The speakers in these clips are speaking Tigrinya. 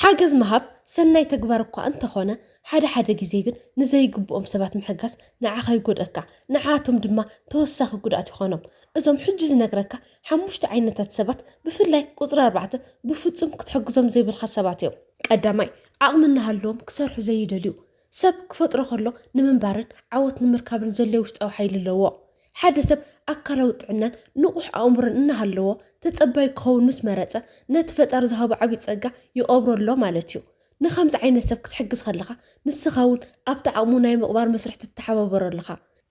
ሓገዝ ምሃብ ሰናይ ተግባር እኳ እንተኾነ፣ ሓደ ሓደ ግዜ ግን ንዘይግብኦም ሰባት ምሕጋዝ ንዓኻ ይጎድኣካ፣ ንዓኣቶም ድማ ተወሳኺ ጉድኣት ይኾኖም። እዞም ሕጂ ዝነግረካ ሓሙሽተ ዓይነታት ሰባት፣ ብፍላይ ቁጽሪ ኣርባዕተ፣ ብፍጹም ክትሕግዞም ዘይብልካ ሰባት እዮም። ቀዳማይ፣ ዓቕሚ እናሃለዎም ክሰርሑ ዘይደልዩ። ሰብ ክፈጥሮ ከሎ ንምንባርን ዓወት ንምርካብን ዘድልዮ ውሽጣዊ ሓይሊ ኣለዎ። ሓደ ሰብ ኣካላዊ ጥዕናን ንቑሕ ኣእምሮን እናሃለዎ፣ ተጸባይ ክኸውን ምስ መረጸ፣ ነቲ ፈጣሪ ዝሃቦ ዓቢ ጸጋ ይቐብሮ ኣሎ ማለት እዩ። ንኸምዚ ዓይነት ሰብ ክትሕግዝ ከለኻ፣ ንስኻ እውን ኣብቲ ዓቕሙ ናይ ምቕባር መስርሕ ትተሓባበሮ ኣለኻ።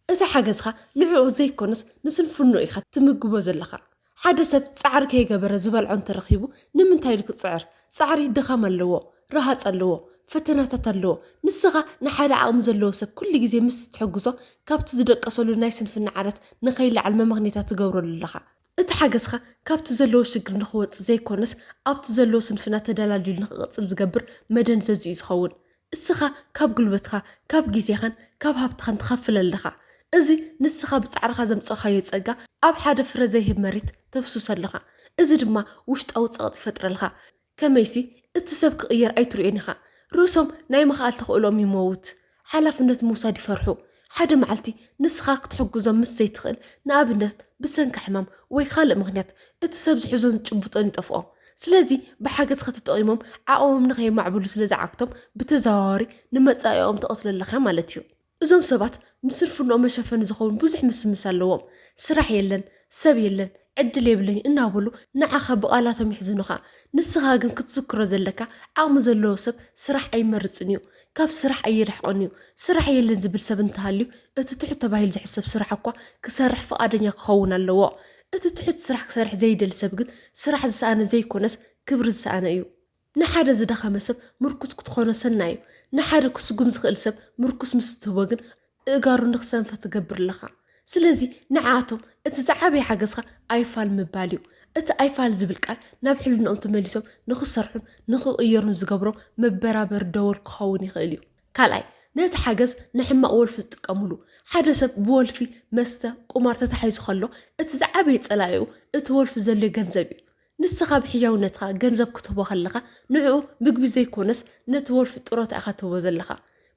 እዚ ሓገዝኻ ንዕኡ ዘይኮነስ ንስንፍንኡ ኢኻ ትምግቦ ዘለኻ። ሓደ ሰብ ጻዕሪ ከይገበረ ዝበልዖ እንተረኺቡ፣ ንምንታይ ኢሉ ክጽዕር? ጻዕሪ ድኻም ኣለዎ፣ ረሃጽ ኣለዎ፣ ፈተናታት ኣለዎ። ንስኻ ንሓደ ዓቕሚ ዘለዎ ሰብ ኩሉ ግዜ ምስ ትሕግዞ፣ ካብቲ ዝደቀሰሉ ናይ ስንፍና ዓራት ንኸይለዓል መመኽኔታ ትገብረሉ ኣለኻ። እቲ ሓገዝኻ ካብቲ ዘለዎ ሽግር ንኽወጽእ ዘይኮነስ፣ ኣብቲ ዘለዎ ስንፍና ተደላዲሉ ንኽቕጽል ዝገብር መደንዘዚ እዩ ዝኸውን። እስኻ ካብ ጉልበትኻ፣ ካብ ግዜኻን ካብ ሃብትኻን ትኸፍል ኣለኻ። እዚ ንስኻ ብጻዕርኻ ዘምጸኻዮ ጸጋ ኣብ ሓደ ፍረ ዘይህብ መሬት ተፍስሶ ኣለኻ። እዚ ድማ ውሽጣዊ ጸቕጢ ይፈጥረልካ። ከመይሲ፣ እቲ ሰብ ክቕየር ኣይትርእዮን ኢኻ። ርእሶም ናይ ምኽኣል ተኽእሎኦም ይመውት። ሓላፍነት ምውሳድ ይፈርሑ። ሓደ መዓልቲ ንስኻ ክትሕግዞም ምስ ዘይትኽእል፣ ንኣብነት ብሰንኪ ሕማም ወይ ካልእ ምኽንያት፣ እቲ ሰብ ዝሕዞን ዝጭብጦን ይጠፍኦም። ስለዚ ብሓገዝካ ተጠቒሞም ዓቕሞም ንኸየማዕብሉ ስለ ዝዓግቶም፣ ብተዘዋዋሪ ንመጻኢኦም ትቐትሎ ኣለኻ ማለት እዩ። እዞም ሰባት ንስንፍንኦም መሸፈኒ ዝኸውን ብዙሕ ምስምስ ኣለዎም። ስራሕ የለን፣ ሰብ የለን፣ ዕድል የብለይ እናበሉ ንዓኻ ብቓላቶም የሕዝኑኻ። ንስኻ ግን ክትዝክሮ ዘለካ፣ ዓቕሚ ዘለዎ ሰብ ስራሕ ኣይመርጽን እዩ፣ ካብ ስራሕ ኣይርሕቕን እዩ። ስራሕ የለን ዝብል ሰብ እንተሃልዩ፣ እቲ ትሑት ተባሂሉ ዝሕሰብ ስራሕ እኳ ክሰርሕ ፍቓደኛ ክኸውን ኣለዎ። እቲ ትሑት ስራሕ ክሰርሕ ዘይደሊ ሰብ ግን ስራሕ ዝሰኣነ ዘይኮነስ ክብሪ ዝሰኣነ እዩ። ንሓደ ዝደኸመ ሰብ ምርኩስ ክትኾኖ ሰናይ እዩ። ንሓደ ክስጉም ዝኽእል ሰብ ምርኩስ ምስ እትህቦ ግን፣ እእጋሩ ንኽሰንፈ ትገብር ኣለኻ። ስለዚ ንዓኣቶም እቲ ዝዓበየ ሓገዝኻ ኣይፋል ምባል እዩ። እቲ ኣይፋል ዝብል ቃል ናብ ሕልንኦም ተመሊሶም ንኽሰርሑን ንኽቕየሩን ዝገብሮም መበራበሪ ደወል ክኸውን ይኽእል እዩ። ካልኣይ፣ ነቲ ሓገዝ ንሕማቕ ወልፊ ዝጥቀሙሉ። ሓደ ሰብ ብወልፊ፣ መስተ፣ ቁማር ተታሒዙ ከሎ፣ እቲ ዝዓበየ ጸላኢኡ እቲ ወልፊ ዘድልዮ ገንዘብ እዩ። ንስኻ ብሕያውነትኻ ገንዘብ ክትህቦ ከለኻ፣ ንዕኡ ምግቢ ዘይኮነስ ነቲ ወልፊ ጥሮታ ኢኻ ትህቦ ዘለኻ።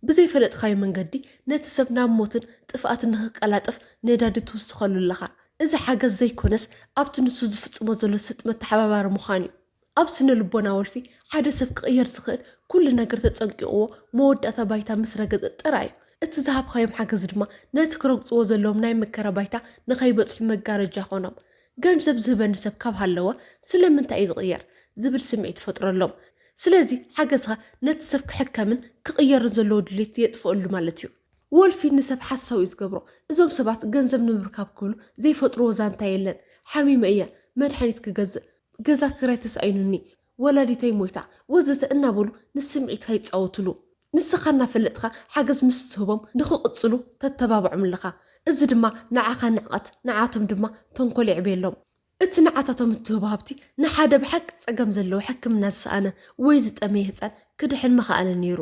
ብዘይፈለጥካዮ መንገዲ ነቲ ሰብ ናብ ሞትን ጥፍኣትን ንኽቀላጠፍ ነዳዲ ትውስኸሉ ኣለኻ። እዚ ሓገዝ ዘይኮነስ ኣብቲ ንሱ ዝፍጽሞ ዘሎ ስጥመት ተሓባባሪ ምዃን እዩ። ኣብ ስነ ልቦና ወልፊ ሓደ ሰብ ክቕየር ዝኽእል ኩሉ ነገር ተጸንቂቕዎ መወዳእታ ባይታ ምስ ረገጸ ጥራይ እዩ። እቲ ዝሃብካዮም ሓገዝ ድማ ነቲ ክረግጽዎ ዘለዎም ናይ መከራ ባይታ ንኸይበጽሑ መጋረጃ ኾኖም። ገንዘብ ዝህበኒ ሰብ ካብ ሃለወ ስለምንታይ እዩ ዝቕየር ዝብል ስምዒት ይፈጥረሎም። ስለዚ ሓገዝኻ ነቲ ሰብ ክሕከምን ክቕየርን ዘለዎ ድሌት የጥፍኣሉ ማለት እዩ። ወልፊ ንሰብ ሓሳዊ እዩ ዝገብሮ። እዞም ሰባት ገንዘብ ንምርካብ ክብሉ ዘይፈጥርዎ ዛንታ የለን። ሓሚመ እየ፣ መድሓኒት ክገዝእ፣ ገዛ ክራይ ተሳኢኑኒ፣ ወላዲተይ ሞይታ ወዘተ እናበሉ ንስምዒትካ ይጻወቱሉ። ንስኻ እናፈለጥካ ሓገዝ ምስ ትህቦም ንኽቕጽሉ ተተባብዖም ኣለኻ። እዚ ድማ ንዓኻ ንዕቐት፣ ንዓቶም ድማ ተንኮል የዕብየሎም። እቲ ንዓታቶም እትህቦ ሃብቲ ንሓደ ብሓቂ ጸገም ዘለዎ ሕክምና ዝሰኣነ ወይ ዝጠመየ ህጻን ክድሕን ምኸኣለ ነይሩ።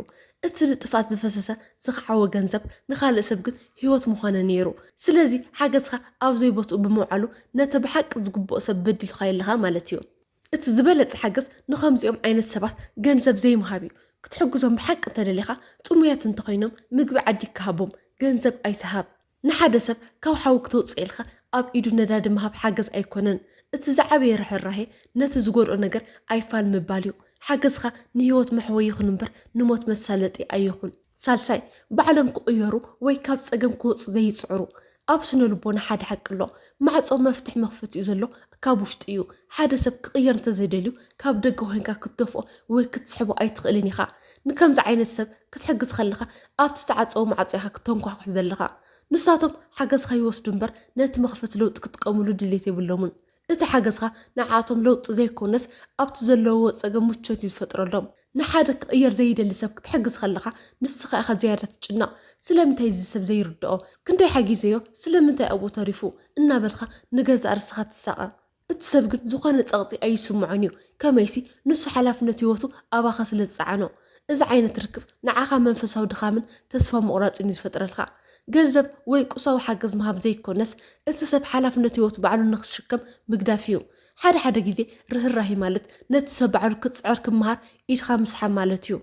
እቲ ንጥፍኣት ዝፈሰሰ ዝኸዓወ ገንዘብ ንኻልእ ሰብ ግን ህይወት ምኾነ ነይሩ። ስለዚ ሓገዝካ ኣብ ዘይቦትኡ ብምውዓሉ ነቲ ብሓቂ ዝግብኦ ሰብ በዲልካዮ ኣለኻ ማለት እዩ። እቲ ዝበለጸ ሓገዝ ንኸምዚኦም ዓይነት ሰባት ገንዘብ ዘይምሃብ እዩ። ክትሕግዞም ብሓቂ እንተደሊኻ፣ ጥሙያት እንተኾይኖም ምግቢ ዓዲግካ ሃቦም፣ ገንዘብ ኣይትሃብ። ንሓደ ሰብ ካብ ሓዊ ክተውፅእ ኢልካ ኣብ ኢዱ ነዳዲ ምሃብ ሓገዝ ኣይኮነን። እቲ ዝዓበየ ርሕራሄ ነቲ ዝጎድኦ ነገር ኣይፋል ምባል እዩ። ሓገዝኻ ንህይወት መሕወዪ ይኹን እምበር ንሞት መሳለጢ ኣይኹን። ሳልሳይ፣ ባዕሎም ክቕየሩ ወይ ካብ ጸገም ክወፁ ዘይፅዕሩ። ኣብ ስነ ልቦና ሓደ ሓቂ ኣሎ። ማዕጾ መፍትሕ መኽፈቲኡ ዘሎ ካብ ውሽጢ እዩ። ሓደ ሰብ ክቕየር እንተዘይደልዩ ካብ ደገ ኮይንካ ክትደፍኦ ወይ ክትስሕቦ ኣይትኽእልን ኢኻ። ንከምዚ ዓይነት ሰብ ክትሕግዝ ከለኻ ኣብቲ ዝተዓጸወ ማዕጾ ኢኻ ክተንኳሕኩሕ ዘለኻ። ንሳቶም ሓገዝኻ ይወስዱ እምበር ነቲ መኽፈቲ ለውጢ ክጥቀምሉ ድሌት የብሎምን። እቲ ሓገዝኻ ንዓኣቶም ለውጢ ዘይኮነስ ኣብቲ ዘለውዎ ጸገም ምቾት እዩ ዝፈጥረሎም። ንሓደ ክቕየር ዘይደሊ ሰብ ክትሕግዝ ከለኻ ንስኻ ኢኻ ዝያዳ ትጭነቕ። ስለምንታይ እዚ ሰብ ዘይርድኦ? ክንደይ ሓጊዘዮ? ስለምንታይ ኣብኡ ተሪፉ? እናበልካ ንገዛእ ርእስኻ ትሳቐ። እቲ ሰብ ግን ዝኾነ ጸቕጢ ኣይስምዖን እዩ። ከመይሲ ንሱ ሓላፍነት ህይወቱ ኣባኻ ስለ ዝጸዓኖ። እዚ ዓይነት ርክብ ንዓኻ መንፈሳዊ ድኻምን ተስፋ ምቑራጽን እዩ ዝፈጥረልካ። ገንዘብ ወይ ቁሳዊ ሓገዝ ምሃብ ዘይኮነስ፣ እቲ ሰብ ሓላፍነት ህይወቱ ባዕሉ ንኽሽከም ምግዳፍ እዩ። ሓደ ሓደ ግዜ ርህራሄ ማለት ነቲ ሰብ ባዕሉ ክጽዕር ክመሃር ኢድኻ ምስሓብ ማለት እዩ።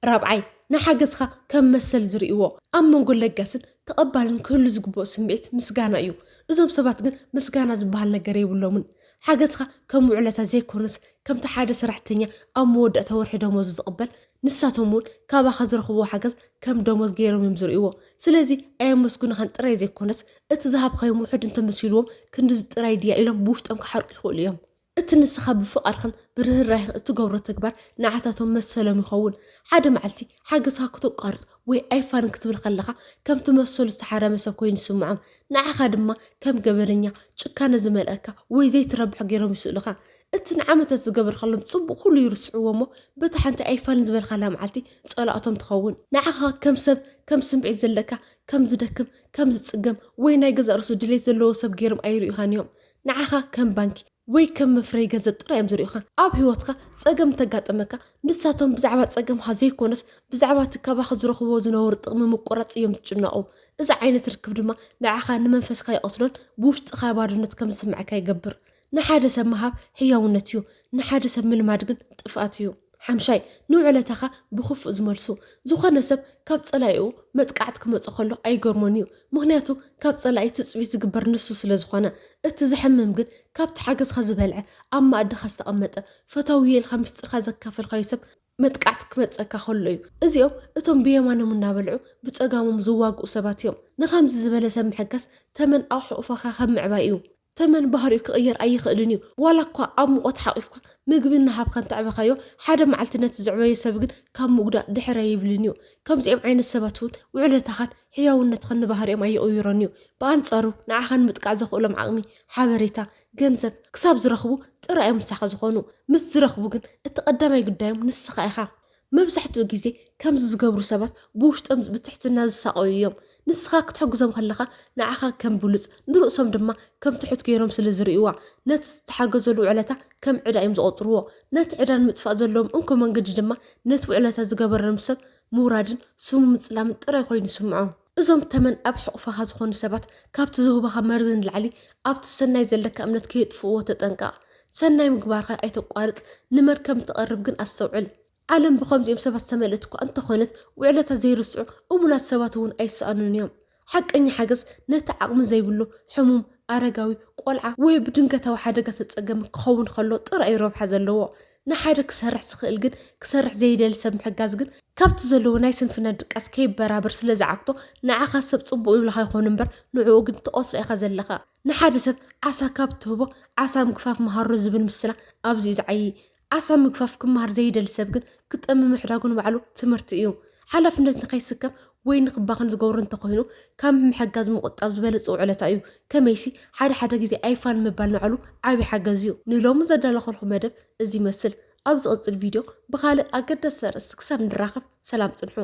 ራብዓይ፣ ንሓገዝኻ ከም መሰል ዝርእይዎ፣ ኣብ መንጎ ለጋስን ተቐባልን ክህሉ ዝግብኦ ስምዒት ምስጋና እዩ። እዞም ሰባት ግን ምስጋና ዝበሃል ነገር የብሎምን። ሓገዝኻ ከም ውዕለታ ዘይኮነስ፣ ከምቲ ሓደ ሰራሕተኛ ኣብ መወዳእታ ወርሒ ደሞዙ ዝቕበል፣ ንሳቶም እውን ካባኻ ዝረኽብዎ ሓገዝ ከም ደሞዝ ገይሮም እዮም ዝርእይዎ። ስለዚ ኣየመስግኑኻን ጥራይ ዘይኮነስ፣ እቲ ዝሃብካዮም ውሑድ እንተመሲልዎም፣ ክንድዚ ጥራይ ድያ ኢሎም ብውሽጦም ክሓርቁ ይኽእሉ እዮም። እቲ ንስኻ ብፍቓድካን ብርህራሄን እትገብሮ ተግባር ንዓታቶም መሰሎም ይኸውን። ሓደ መዓልቲ ሓገዝካ ክተቋርጽ ወይ ኣይፋልን ክትብል ከለኻ፣ ከምቲ መሰሉ ዝተሓረመ ሰብ ኮይኑ ይስምዖም። ንዓኻ ድማ ከም ገበነኛ፣ ጭካነ ዝመልአካ ወይ ዘይትረብሖ ገይሮም ይስእሉኻ። እቲ ንዓመታት ዝገበርካሎም ጽቡቕ ኩሉ ይርስዕዎ እሞ፣ በታ ሓንቲ ኣይፋልን ዝበልካላ መዓልቲ ጸላእቶም ትኸውን። ንዓኻ ከም ሰብ፣ ከም ስምዒት ዘለካ፣ ከም ዝደክም፣ ከም ዝጽገም ወይ ናይ ገዛእ ርእሱ ድሌት ዘለዎ ሰብ ገይሮም ኣይርእዩኻን እዮም። ንዓኻ ከም ባንኪ ወይ ከም መፍረይ ገንዘብ ጥራይ እዮም ዝርእዩኻ። ኣብ ህይወትካ ጸገም እንተጋጠመካ፣ ንሳቶም ብዛዕባ ጸገምካ ዘይኮነስ፣ ብዛዕባ እቲ ካባኻ ዝረኽብዎ ዝነበሩ ጥቕሚ ምቁራጽ እዮም ዝጭነቑ። እዚ ዓይነት ርክብ ድማ ንዓኻ ንመንፈስካ ይቐትሎን ብውሽጥኻ ባዶነት ከም ዝስምዓካ ይገብር። ንሓደ ሰብ ምሃብ ሕያውነት እዩ፣ ንሓደ ሰብ ምልማድ ግን ጥፍኣት እዩ። ሓምሻይ፣ ንውዕለታኻ ብኽፉእ ዝመልሱ። ዝኾነ ሰብ ካብ ጸላኢኡ መጥቃዕቲ ክመጾ ከሎ ኣይገርሞን እዩ። ምኽንያቱ ካብ ጸላኢ ትጽቢት ዝግበር ንሱ ስለ ዝኾነ። እቲ ዘሕምም ግን ካብቲ ሓገዝካ ዝበልዐ፣ ኣብ መኣድኻ ዝተቐመጠ፣ ፈታውየ ኢልካ ምስጢርካ ዘካፈልካዮ ሰብ መጥቃዕቲ ክመጸካ ከሎ እዩ። እዚኦም እቶም ብየማኖም እናበልዑ ብጸጋሞም ዝዋግኡ ሰባት እዮም። ንኸምዚ ዝበለ ሰብ ምሕጋዝ ተመን ኣብ ሕቑፎኻ ከም ምዕባይ እዩ። ተመን ባህሪኡ ክቕየር ኣይኽእልን እዩ። ዋላ እኳ ኣብ ሙቐት ሓቒፍካ ምግቢ እናሃብካ እንተዕበኻዮ፣ ሓደ መዓልቲ ነቲ ዘዕበዮ ሰብ ግን ካብ ምጉዳእ ድሕር ኣይብልን እዩ። ከምዚኦም ዓይነት ሰባት እውን ውዕለታኻን ሕያውነትኻን ንባህሪኦም ኣይቕይሮን እዩ። ብኣንጻሩ ንዓኻ ንምጥቃዕ ዘኽእሎም ዓቕሚ፣ ሓበሬታ፣ ገንዘብ ክሳብ ዝረኽቡ ጥራይ እዮም ምሳኻ ዝኾኑ። ምስ ዝረኽቡ ግን እቲ ቀዳማይ ጉዳዮም ንስኻ ኢኻ። መብዛሕትኡ ግዜ ከምዚ ዝገብሩ ሰባት ብውሽጦም ብትሕትና ዝሳቐዩ እዮም። ንስኻ ክትሕግዞም ከለኻ ንዓኻ ከም ብሉጽ፣ ንርእሶም ድማ ከም ትሑት ገይሮም ስለ ዝርእይዋ፣ ነቲ ዝተሓገዘሉ ውዕለታ ከም ዕዳ እዮም ዝቖጽርዎ። ነቲ ዕዳ ንምጥፋእ ዘለዎም እንኮ መንገዲ ድማ ነቲ ውዕለታ ዝገበረሎም ሰብ ምውራድን ስሙ ምጽላምን ጥራይ ኮይኑ ይስምዖም። እዞም ተመን ኣብ ሕቑፋኻ ዝኾኑ ሰባት ካብቲ ዝህቡኻ መርዚ ንላዕሊ ኣብቲ ሰናይ ዘለካ እምነት ከየጥፍእዎ ተጠንቀቕ። ሰናይ ምግባርካ ኣይተቋርጽ፣ ንመን ከም ትቐርብ ግን ኣስተውዕል። ዓለም ብኸምዚኦም ሰባት ዝተመልአት እኳ እንተኾነት፣ ውዕለታ ዘይርስዑ እሙናት ሰባት እውን ኣይሰኣኑን እዮም። ሓቀኛ ሓገዝ ነቲ ዓቕሚ ዘይብሉ፣ ሕሙም፣ ኣረጋዊ፣ ቆልዓ ወይ ብድንገታዊ ሓደጋ ዝተጸገመ ክኸውን ከሎ ጥራይ እዩ ረብሓ ዘለዎ። ንሓደ ክሰርሕ ዝኽእል ግን ክሰርሕ ዘይደሊ ሰብ ምሕጋዝ ግን ካብቲ ዘለዎ ናይ ስንፍና ድቃስ ከይበራበር ስለ ዝዓግቶ፣ ንዓኻ ሰብ ጽቡቕ ይብልኻ ይኾኑ እምበር ንዕኡ ግን ትቐትሎ ኢኻ ዘለኻ። ንሓደ ሰብ ዓሳ ካብ ትህቦ ዓሳ ምግፋፍ መሃሮ ዝብል ምስላ ኣብዚ እዩ ዝዓዪ። ዓሳ ምግፋፍ ክመሃር ዘይደሊ ሰብ ግን ክጠሚ ምሕዳጉ ንባዕሉ ትምህርቲ እዩ። ሓላፍነት ንኸይስከም ወይ ንኽባኽን ዝገብሮ እንተኾይኑ፣ ካብ ምሕጋዝ ምቑጣብ ዝበለጸ ውዕለታ እዩ። ከመይሲ፣ ሓደ ሓደ ግዜ ኣይፋል ምባል ንባዕሉ ዓቢ ሓገዝ እዩ። ንሎሚ ዘዳለኹልኩም መደብ እዚ ይመስል። ኣብ ዝቕጽል ቪድዮ ብኻልእ ኣገዳሲ ኣርእስቲ ክሳብ ንራኸብ፣ ሰላም ጽንሑ።